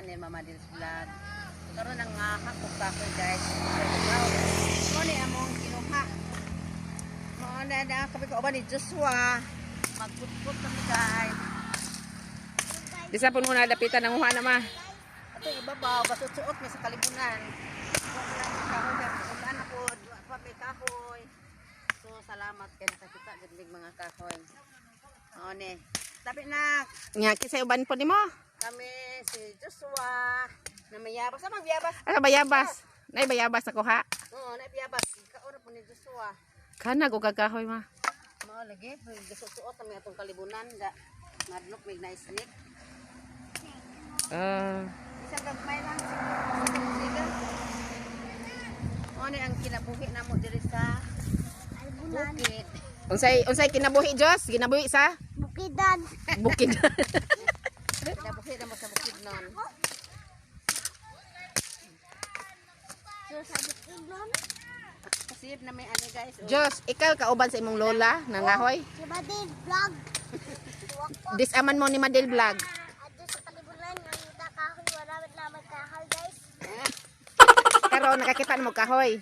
channel, Mama Del's Vlog. Karon ang hakok kahoy, guys. Mo ni among kinuha. Mo na na kami kauban ni Joshua. Magputput kami, guys. Di sa po muna dapitan ng uha na ma. Ato ibabaw basot suot may sa kalibunan. Wala may kahoy kay ulan na pod, wa pa may kahoy. So salamat kay nakakita gid mig mga kahoy. Mao ni. Tabi na Nya kisay uban po nimo. Kami si Joshua na mayabas. Sa magbiyabas? Asa bayabas? Nay bayabas na kuha. Oo, na biyabas. Kaon po ni Joshua. Kanag og kakahoy ma. Mao lagi, gasuot kami atong kalibunan ga madlok mig na snake. Ah, Isang gagmay lang siga. Mao ni ang kinabuhi namo diri sa bukid. Unsay kinabuhi, Jos? Kinabuhi sa Bukidan. Bukid. Kinabuhi namo sa bukid non. So, sa Bukidnon. Kasib na may ani, guys. Oh. Jos, ikaw kauban sa imong lola nangahoy. Si Badil Vlog. Disaman mo ni Madel Vlog. Adto sa kalibunan, nangita kahoy, wala na may kahoy, guys. Karon nakakita na mo kahoy.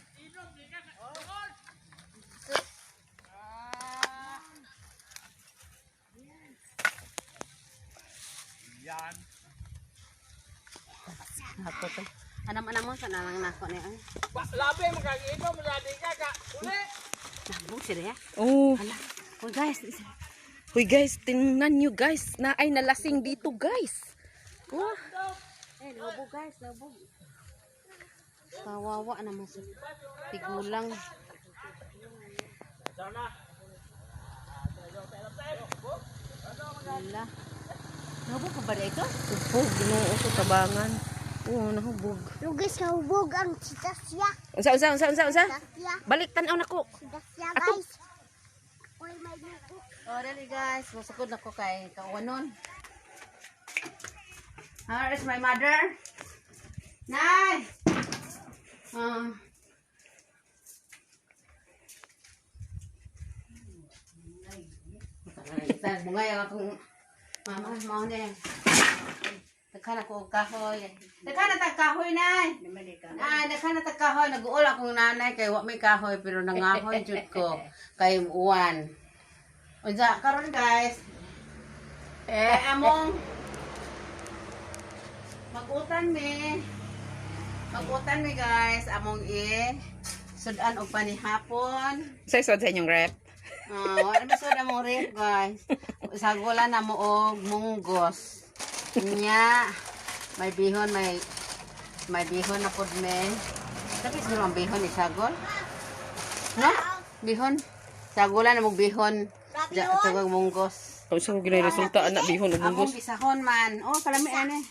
Ako to. Anam-anam mo sa nalang nako ni ay. Labi magkagiinom, ladi ka ka. Uli! Nabog sila ya. Oh. Hala. Uy guys, Huy guys, tingnan nyo guys, na ay nalasing dito, guys. Oh. Eh, nabog guys, nabog. Kawawa naman sa tigulang. Wala. Nahubog pa ba na ito? Hubog, Ginoo sa tabangan. Oh, nahubog. Lugis na hubog ang si Dasya. Unsa, unsa, unsa, unsa, unsa? Dasya. Balik tan-aw nako. Si Dasya, guys. Ako'y may luto. Oh, dali guys. Musukod na ko kay kauwanon. How is my mother? Nay! Ah. Bungay ang akong mama, mao ni. Daghan ako og kahoy. Daghan na tag kahoy, nay. Nay, daghan na tag kahoy. Nag-uol akong nanay kay wa may kahoy pero nangahoy jud ko kay uwan. Unsa karon, guys? Eh, among mag-utan mi. Mag-utan mi, guys, among i sudan og panihapon. Say sod sa inyong rep. Ah, wala mi sud among ref, guys. Sagola na mo og munggos. Nya, may bihon, may bihon na pud me. Tapi siguro ang bihon isagol. No? Bihon. Sagola na mo bihon. Ja, tugog munggos. Unsa ko ginay resulta anak bihon ug Among bisahon man. Oh, kalami ani.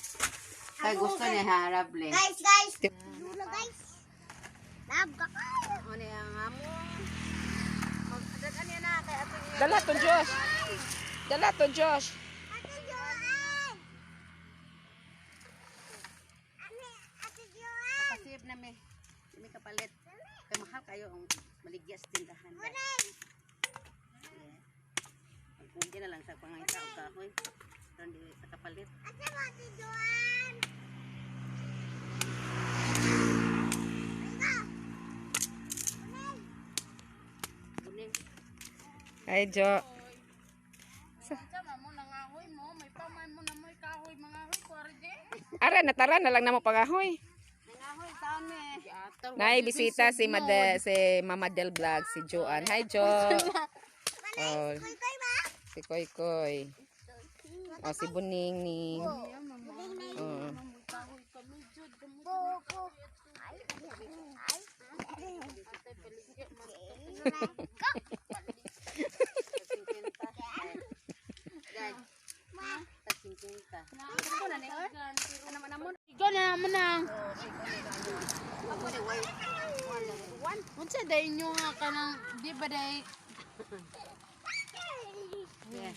Kay gusto ni harable. Guys, guys. Lula, guys. Lab ka kayo. Ano ang among Magdagan niya na kay atong Dala to Josh. Dala to Josh. Ate Joanne! Ate, Ate Joanne! Nakasave na mi. Di mi kapalit. Kay mahal kayo ang maligya sa tindahan. Kunin! Magkundi na lang sa pangita og kahoy. Pero di sa kapalit. Ate mo, Ate Joanne! Ika! Kunin! Kunin. Hi Jo. Ara natara na lang namo pangahoy. Nangahoy taon mi. Nay bisita si Made, si Mama Del Vlog, si Joanne. Hi Jo. Oh, Kuy, kuy ba? si Koy Koy. Oh, si Buning Ning. Oh. Buko. Ay, ay, ay. Guys. Tag 50. Ano na ni oy? Ano man amon? Ikaw na naman na. Ako ni way. One. Unsa day inyo nga kanang di ba day Yeah.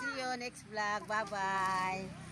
See you next vlog. Bye-bye.